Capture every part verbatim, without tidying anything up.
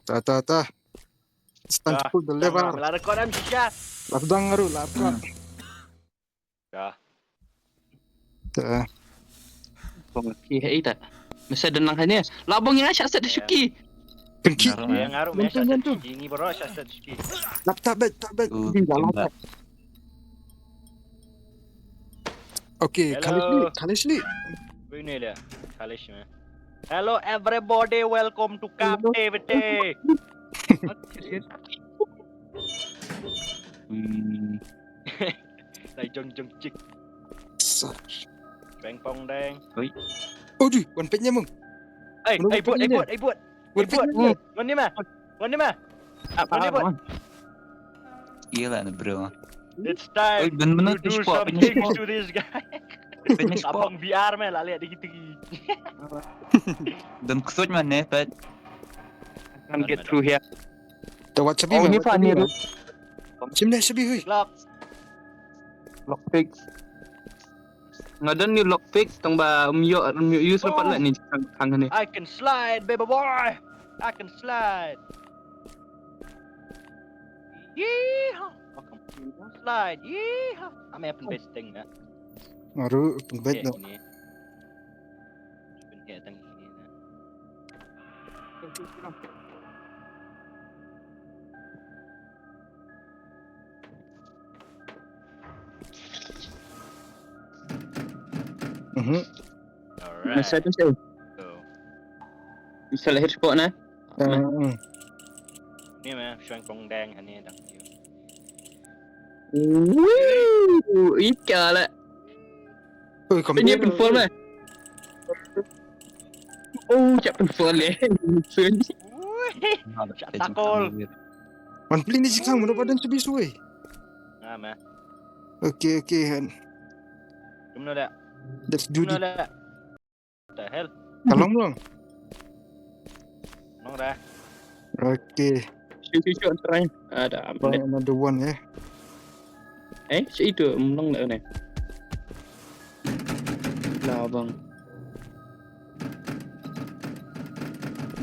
Ta, ta, ta. It's time to pull the lever. Lar kor am shisha. Lap dang ngaru, lap kor. Ta. Bong ki hei ta. Masa dan lang hanya. Labong ya syak set shuki. Kengki. Ngaru, ya ngaru me syak set shuki. Ngi bro syak set shuki. Lap ta bet, ta bet. Di dalam. Okay, Kalish ni, Kalish ni. Ini dia, Kalish ni. Hello everybody, welcome to captivity. Hmm. Lai jong jong chik. Peng pong deng. Oi. Odi, wan pet nyamung. Ai, ai buat, ai buat, ai buat. Wan pet nyamung. Wan ni ma. Wan ni ma. Wan ni buat. Iya lah, bro. It's time to do something to this guy. Finish pop. Apang V R me la leh dikit lagi. Dan kusut mana, Pat? Can't get through here. Tawat sabi. Oh, ni Pat ni. Sim deh sabi hui. Lock. Lock pick. Nga don ni lock pick tang ba um yo um yo use rapat lah ni hang ni. I can slide, baby boy. I can slide. Yeehaw. Slide. Yeehaw. Ame pynbeit teng na. Ngaru pynbeit no. Pynbeit teng ini na. Mhm. Alright. Masa tu sih. Bisa lahir spot na. Ni meh, shwang pong dang hani dang. Woo! Ika lah. Oi, kom. Ini pun full meh. Oh, cak pun full eh. Cak takol. Man pli ni jingkang mana badan tu bisu eh. Nga meh. Okay, okay, han. Kumno da? Let's do this. The hell? Ka long long. Long da. Okay. Shu shu shu try. Ada. Bang, another one eh. Eh, si itu long da ne. Lah bang.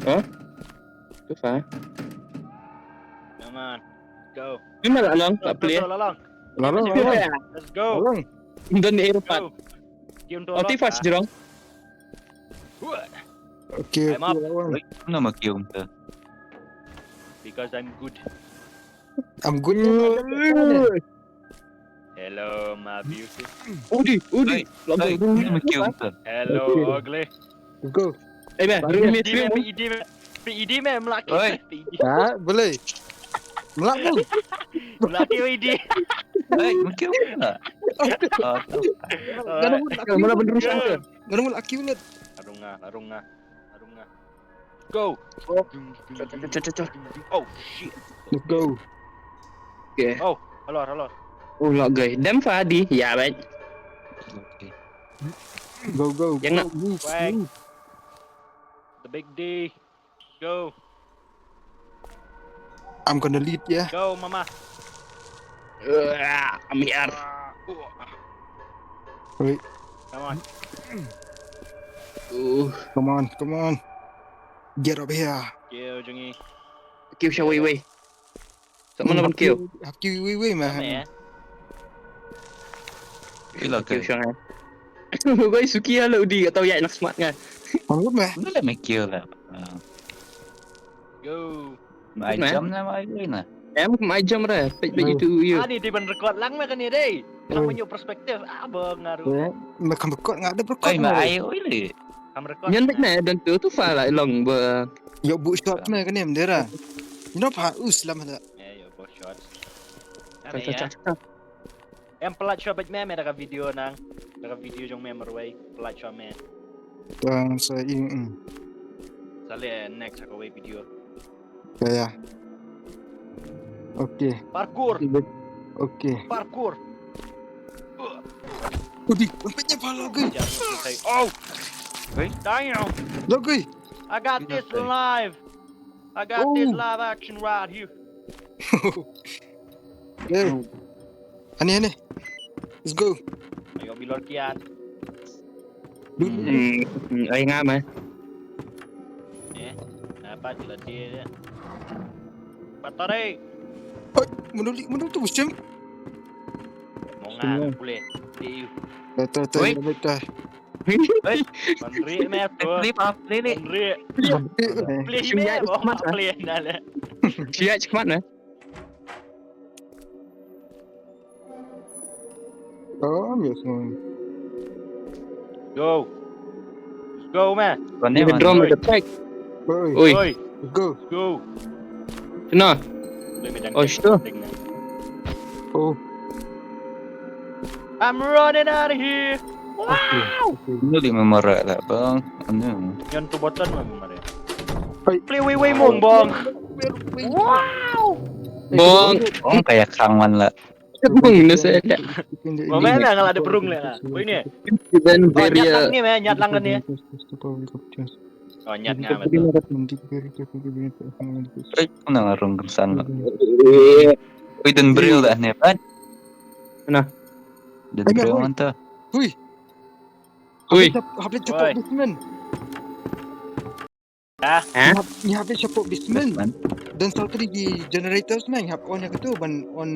Hah? Too far. Come on. Go. Ni malah long, tak play. Long, long. Long, long. Let's go. Long. Dan ni aeropat. Ulti fast jerong. Okay, okay, lawan. Nama kill tu? Because I'm good. I'm good. Hello, my beauty. Udi, udi. Nama kill tu? Hello, ugly. Go. Eh, meh, room ni. P E D meh, P E D meh, melaki. Oi. P E D. Ha, boleh. Melak tu. Melaki P E D. Oi, mungkin lah. Kena buat laki. Mana benda rusak tu? Kena buat laki ulat. Arunga, arunga, arunga. Go. Oh shit. Let's go. Okay. Oh, halor, halor. Oh, lok gai. Dem fa di. Ya, baik. Okay. Go, go, go. Yang nak. Move, move. The big D. Go. I'm gonna lead, yeah. Go, mama. Uh, I'm here. Wait. Come on. Uh. Come on, come on. Get up here. Kill jong ngi. Kill sha wei wei. Sa mana ban kill? Hap kill wei wei mah. Kill shang eh. Wei suki alo di atau ya nak smart nga. Mangut mah. Mana lah kill lah. Go. Mai jam na mai wei na. Em mai jam ra. Pek pek itu you. Ani di ban record lang mah kan ni dei. Lang menyu perspektif. Ah, bengaruh. Mah kam record nga ada record. Ai mai wei le. Kam record. Nyan bek na dan tu tu fa la long ba. Yo bu shot mah kan ni mendera. Nop ha us lam hada. Eh, yo, both shots. Cak, cak, cak, cak. Em, pynlait shuwa bad me, me da ka video nang. Da ka video jong me marwei. Pynlait shuwa me. Tang sa ing, mm. Sa leh next ha kawei video. Ya, ya. Okay. Parkour. Okay. Parkour. Udi, umpetnya pala gue. Oh. Wait. Damn. Lo gue. I got this live. I got this live action right here. Eh. Ani, ani. Let's go. Ayo bilor kian. Dude. Hmm, hmm, ai ngam eh. Eh, nap. Pat la dia. Patare. Hoi, menuli, menuli tu musim. Monga pule. Tiu. Betul tu, betul. Hei, Henry me tu. Henry pa play ni. Henry. Play me, bong play na le. Siap cakap mana? Oh, yes, man. Go. Let's go, man. Kau ni mana? Drone dekat. Oi. Oi. Oi. Go. Go. Kena. Oh, situ. Oh. I'm running out of here. Wow. Ini di memory lah, bang. Anu. Yang tu button mah memory. Play wei wei mong bong. Wow. Bong, bong kayak kangwan lah. Bong ni saya tak. Mama lah kalau ada perung lah. Wei ni. Dan nyat lang ni meh, nyat lang ni. Oh, nyat nga meh tu. Eh, kena ngarung kemsan lah. Wei, dan bril dah ni, kan? Nah. Dan bril mantap. Hui. Hui. Hap leit shapoh basement. Ha? Ngi hap leit shapoh basement. Dan sawtri ki generators man, ngi hap on ïa katu ban on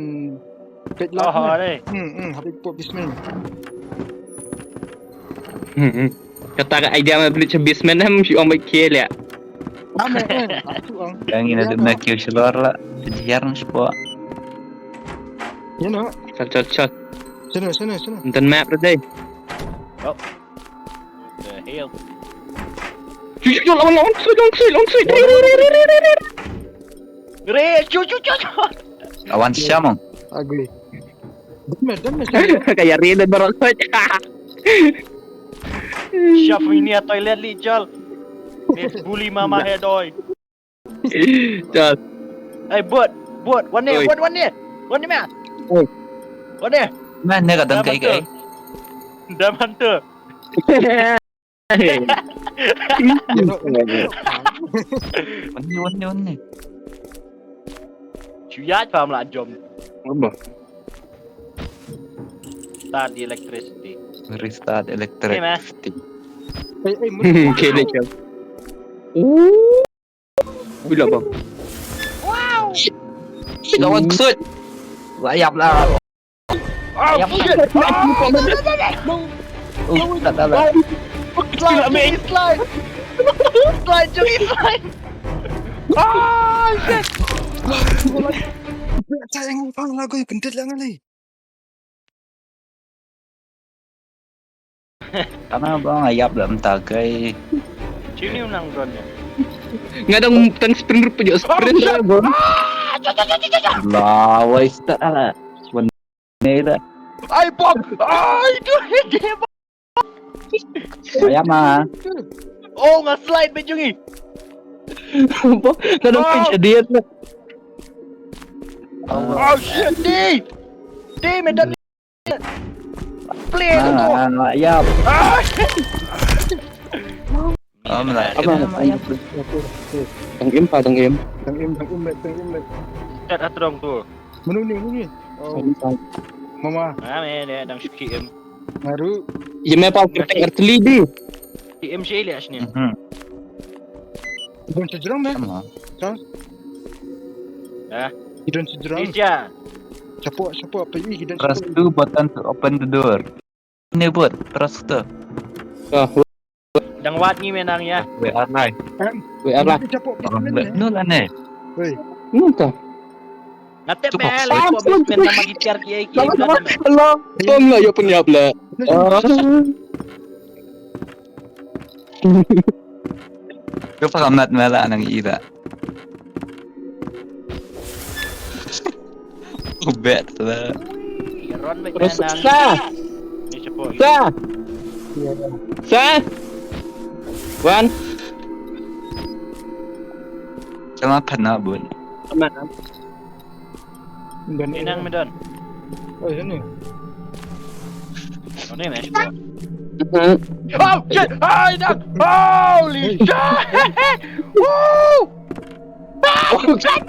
pet light. Hmm, hmm, hap leit shapoh basement. Hmm, hmm. Kata ka idea ma blit sha basement hem shi ong bai kiel ïa. Ame, ame, aku ong. Yang ini ada nak kiel shalor lah. Sejiar mas po. You know. Chal, chal, chal. Sana, sana, sana. Ntan map deh. Oh. The hell? Cuy, cuy, lawan, lawan, cuy, lawan, cuy, lawan, cuy. Re, re, re, re, re, re. Re, cuy, cuy, cuy, cuy. Lawan siapa, Mang? Ugly. Dam, dam, dam. Kayak Re dan barang saja. Chef ini toilet li, jal. Miss bully mama head, oi. Dah. Eh, bot, bot, wan ni, wan, wan ni. Wan ni, man. Wan ni. Man, ni ka dang kai kai. Dam hantu. Wan ni, wan ni, wan ni. Chuyat pam la jom. Apa? Start the electricity. Restart electricity. Okay, let's go. Ooh. Gila, bang. Wow. Shit. Shit, lawan ksut. Layap lah. Oh, shit. No. Oh, tak salah. Slide, slide. Slide, slide. Oh, shit. Sayang, bang, lagu yang pendek lah kali. Kana bang, ïap lam tagai. Sini unang don ya. Ngadang tang sprint rupa je, sprint lah bang. Lawai start lah. Sebenarnya dah. Ai bang, ai tu dia bang. Ïap mah. Oh, nga slide bejungi. Bang, ngadang pinch dia lah. Oh shit, di. Di medan. Play tu. Ah, ïap. Ah. Am lah. Apa? Tang im pa, tang im. Tang im, tang im, tang im. Kat atrong tu. Menu ni, menu ni. Oh. Mama. Ah, me, me, dang shuki im. Ngaru. Ye me pa, kerteng arteli di. Ki im shi liya shini. Mhm. Don sejrong me. Sama. Kan? Eh. Ki don sejrong. Ija. Chapo, chapo, apa ini ki don. Press two button to open the door. Ni bot, press tu. Ah, dang wat ngi menang ya. We are live. We are live. Chapo basement ni. No lah ni. Wei. Nunta. Nate pe le ko basement nama gitar ki ai ki. Allah. Tong lah, ya pun ya pula. Kau faham nat mela nang ira. Ubet lah. Terus sa. Sa. Sa. Wan. Sama pernah bun. Sama. Inang medan. Oh, ini. Oh, ni meh. Oh shit! Hai dah! Holy shit! Woo! Oh, shit!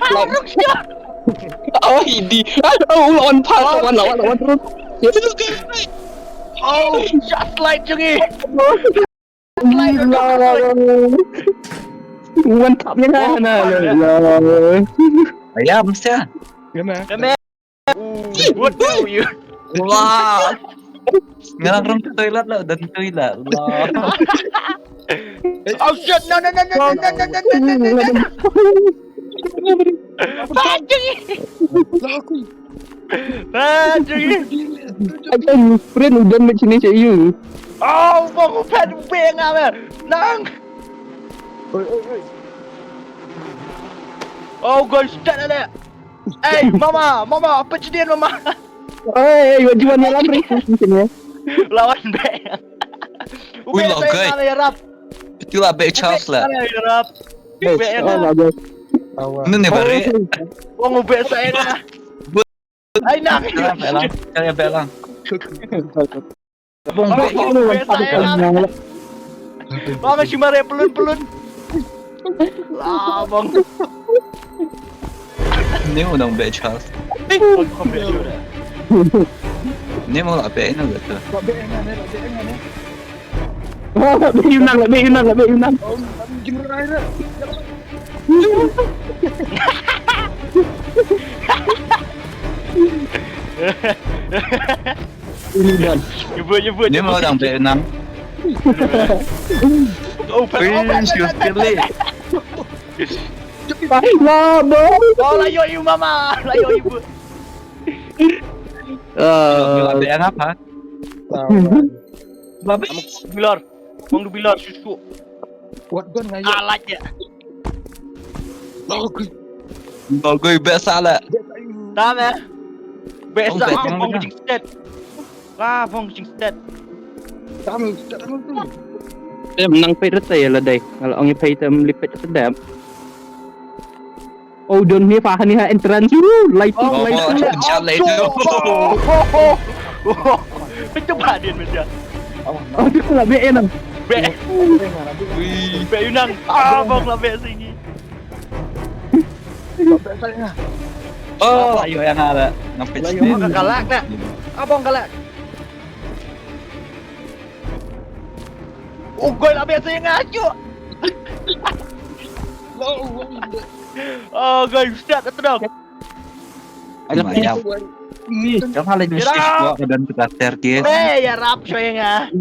Oh, idi! Oh, lawan pas, lawan, lawan, lawan terus. Oh, just like Jungi. Like Jungi. One tap ïa nga na la. Ayam sia. Ngam eh. Ngam eh. What do you? Wah. Nga la rung ka toilet la, don toilet la. Oh shit, no, no, no. Patrick! Patrick! Ai, ai, friend, u don machine sha ïu. Oh, bong, u pet, u beng, ah, man. Nang! Oi, oi, oi. Oh, guys, start ada. Ei, mama, mama, apa jadian mama? Ei, ei, wat jiwan ïalam ri. Lawan bek. Ui, lo, guys. Ïarap. Itu lah bek Charles lah. Ïarap. Bek, oh, lah, guys. Ini nih, bare. Wong bek saya. Ai, nang. Kalian bek lang, kalian bek lang. Bong, bek, bong, bek, bong, bek, bong. Bong, si mare pelun, pelun. Lah, bong. Ni u nang bek Charles. Ni mo la bek na gitu. Bek ïa u nang, bek ïa u nang, bek ïa u nang. Ini dan. Nyebut, nyebut, nyebut. Ni mau dang bek enam. Oh, pas, oh, pas, pas, pas, pas. Baiklah, bos. Oh, layo you, mama. Layo you, bu. Eh. Bek enam, ha? Babi. Bilor. Mong du bilor, susu. Wat don ngayo. Alat ya. Bagus. Bagus, biasa lah. Tam eh. Biasa. Bong, bong, bong, bong, jing stet. Wah, bong, jing stet. Tam, tam, tam. Em, nang peit rata ya la dai. Kalau ong peit tam lipet sedap. Oh, don ni fa ni ha entrance. Lai tu, lai tu. Jam lai tu. Itu badan macam. Oh, dia pula B N. B. Ui. B Unang. Ah, bong lah B sini. Oh, ayo yang ada. Ngapain sini? Abang galak dah. Abang galak. Oh, gol lah biasa yang ngajuk. Oh, gol, start dah terus. Alah, ya. Jangan lagi mesti gua dan kita staircase. Eh, ya rap shoyang ah.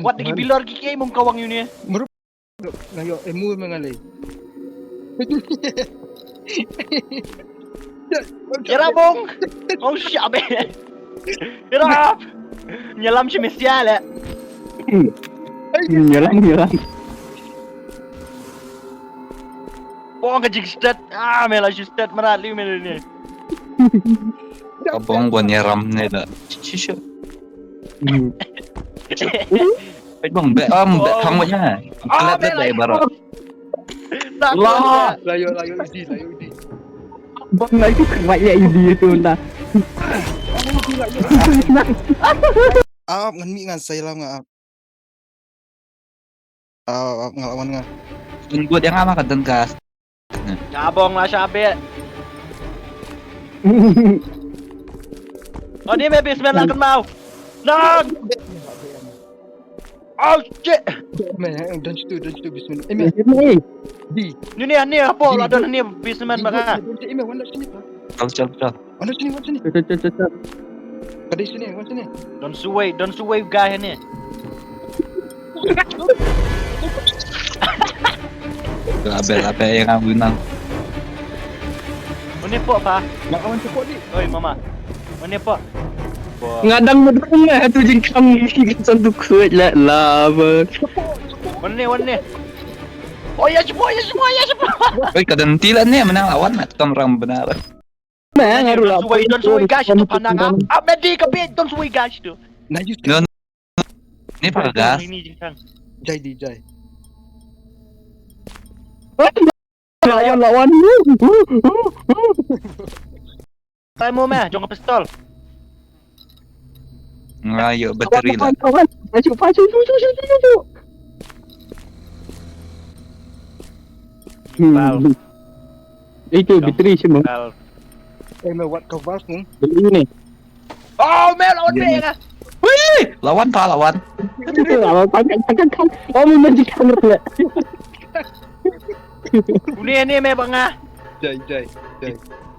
Wat lagi bilor gigi mung kawang uni. Ngayo, eh, mu mengalai. Ira bong. Oh, siap eh. Ira. Nyalam si Mesia le. Nyalam, nyalam. Bong ka jig stat. Ah, mela si stat marat liu mela ni. Ka bong bon nyaram ne da. Shisha. Peit bong, bek, um, bek thang wanya. Ah, kelet bek, bek, bek, barat. Layo, layo, idi, layo, idi. Bong lagi kelet ya idi itu dah. Ap, ngan mih ngan sai lam nga ap. Ap, ap, nga lawan nga. Tunggu dia ngama ka dengkas. Jabong lah shabik. Oh, ni me basement lah kenmau. Nang. Oh shit. Me, eh, dan situ, dan situ basement. Eh, me. Di. Ni ni ni apa lah dan ni basement baka. Wan sini, Pak. Chal, chal, chal. Wan sini, wan sini. Chal, chal, chal, chal. Ka dei sini, wan sini. Don suwei, don suwei guy ni. Labe, labe yang aku nang. Mane pok pa? Nak kawan cepok di. Oi mama. Mane pok? Ngadang medrung lah tu jingkang ni satu kuat lah lah. Mane, mane. Oh ya cepok, ya cepok, ya cepok. Oi, ka dei ti lah ni menang lawan nak kam rang benar. Meh, ngaru lah. Suwei, don suwei gas tu pandang ah. Ah, medi ka bit don suwei gas tu. Nah, just don. Ni pa gas. Ini jingkang. Jai di jai. Lawan, lawan. Try mo meh, jong pistol. Ngayo bateri lah. Kawan, kawan, kawan. Maju, maju, maju, maju, maju. Hmm. Itu bateri semua. Eh, me wat ka vas ni. Beli ni. Oh, me lawan me lah. Wih, lawan ta lawan. Lawan pangkat pangkat kan. Oh, me magic hammer pula. Une ne me ba nga. Jai, jai, jai.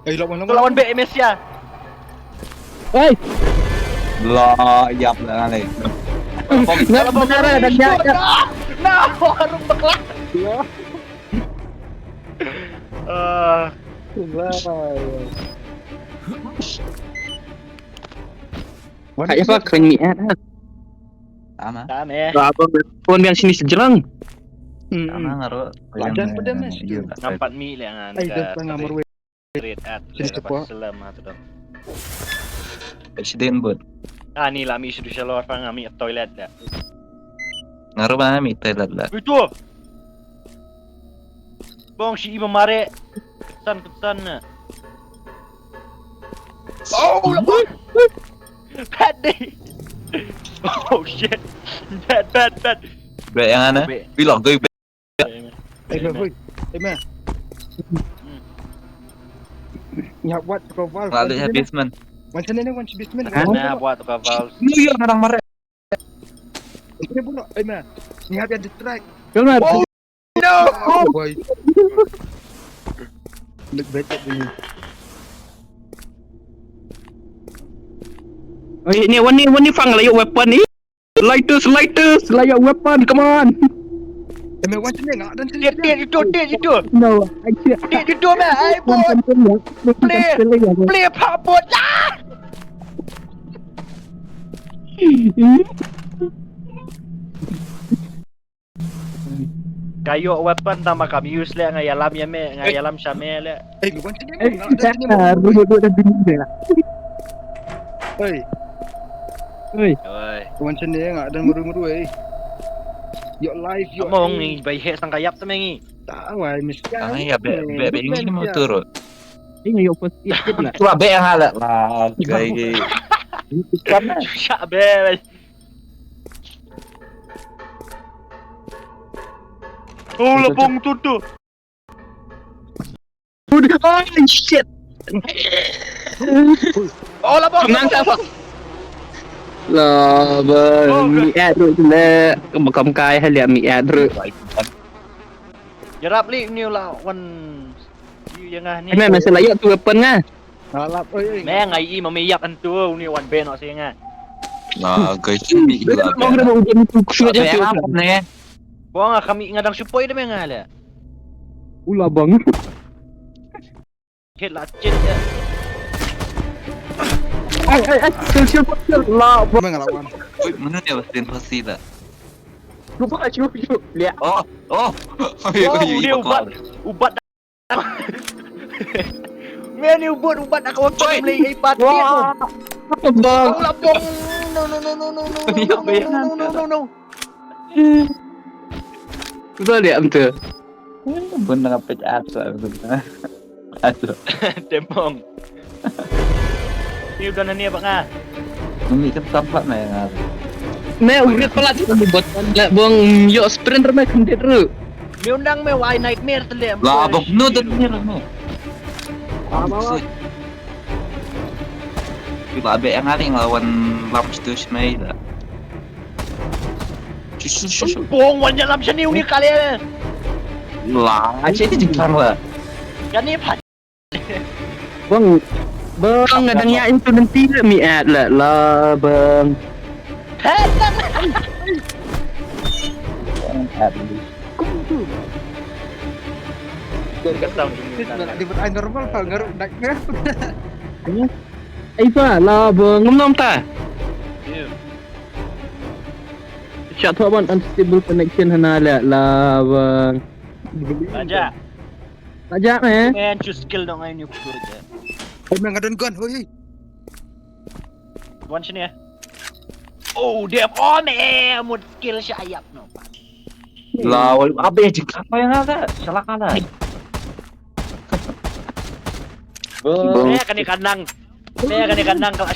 Eh, lawan, lawan. Lawan be M S ya. Oi. La yap la ni. Nah, benar ada dia. Nah, warung beklak. Ah. Kaya apa keren ni eh. Sama. Sama. Apa pun yang sini sejelang. Sama ngaro. Lajan pada mes. Nampak mi le ngan. Ai dah tengah merwe. Red at le. Sini sepo. Salam ha tu dong. Accident bot. Ah ni lah mi sudu shalor pang mi toilet dah. Ngaro ba mi toilet dah. Itu. Bong shi iba mare. San kesan na. Oh, bad day. Oh shit. Bad, bad, bad. Bad yang mana? Bilang gue. Hey, man. Hey, man. Nya buat kau val. Lalu ya basement. Macam ni macam basement. Nah, buat kau val. Ni yang orang mare. Ini bunuh, eh man. Ni hab yang distract. Jangan. Oh no. Oh boy. Look back at me. Oh, ini one ni one ni fang lah weapon ni. Lighters, lighters, lah weapon, come on. Eh man, one sini ngak dan sini. Dia dia itu, dia itu. No, I can't. Dia itu man. Ai bot. Play, play pak bot. Ah! Kayo weapon tama kam use le nga yalam yame nga yalam shame le. Eh, wan sini. Eh, dah bini dia. Oi. Oi. Oi. Wan sini nga dan meru-meru eh. Yo life yo. Among ni bai he sang kayap temengi. Tak awai mesti. Ah ya be be be ini mau turun. Ini yo first aid kit lah. Cuba be yang halak lah. Kayak. Susah be. Oh, labong tu tu. Oh shit. Oh, labong. Menang tak apa? Labong. Mi adru le. Kamu kam kai halia mi adru. Yarap li ni la wan. Yu yang ah ni. Ina masa layak tu weapon ngah. Ngalap oi oi. Me ngai i ma me yak antu uni wan be no se nga. Na gai sini ila be. Mo ngi mo ngi tu kshu je tu. Ne. Bo nga kami ngadang supoi de me nga le. Ula bang. Hit la chin ya. Ai ai ai. Sil sil sil la. Me ngalawan. Oi, mana dia pasti pasti dah. Lupa aju aju. Lihat. Oh, oh. Oi oi oi. Ubat. Ubat. Meni ubot ubat aku waktu beli iPad dia tu. Bang. Aku lapong. No no no no no no. No no no no. Betul dia betul. Pun dengan pet app lah betul. Aduh. Tempong. Ni udah nani apa ngah? Ini kan tempat na yang ada. Me urit pala ti kan buat la bong yo sprint me kendit ru. Me undang me wai nightmare tele. La bong no dan ni me. Apa apa. Kita abe yang ada ngelawan lam situ semai dah. Shush shush shush. Bong wan jalam sini uni kali. La, aja ni jingkang la. Kan ni pat. Bang, bang ada nya itu nanti le mi at le la bang. Hetan. At least. Dia kata dia berada normal kalau ngaruk dak. Ai pa la bang ngam nam ta. Chat tu ban unstable connection hana le la bang. Aja. Aja eh. And choose skill dong ai ni pukul je. Ai me ngadon gun hoi. Wan sini eh. Oh, dia on eh mut skill sha ayap no. La wal abe je kapa yang ada. Salah kalah. Bong. Eh kani kanang. Eh kani kanang kalau.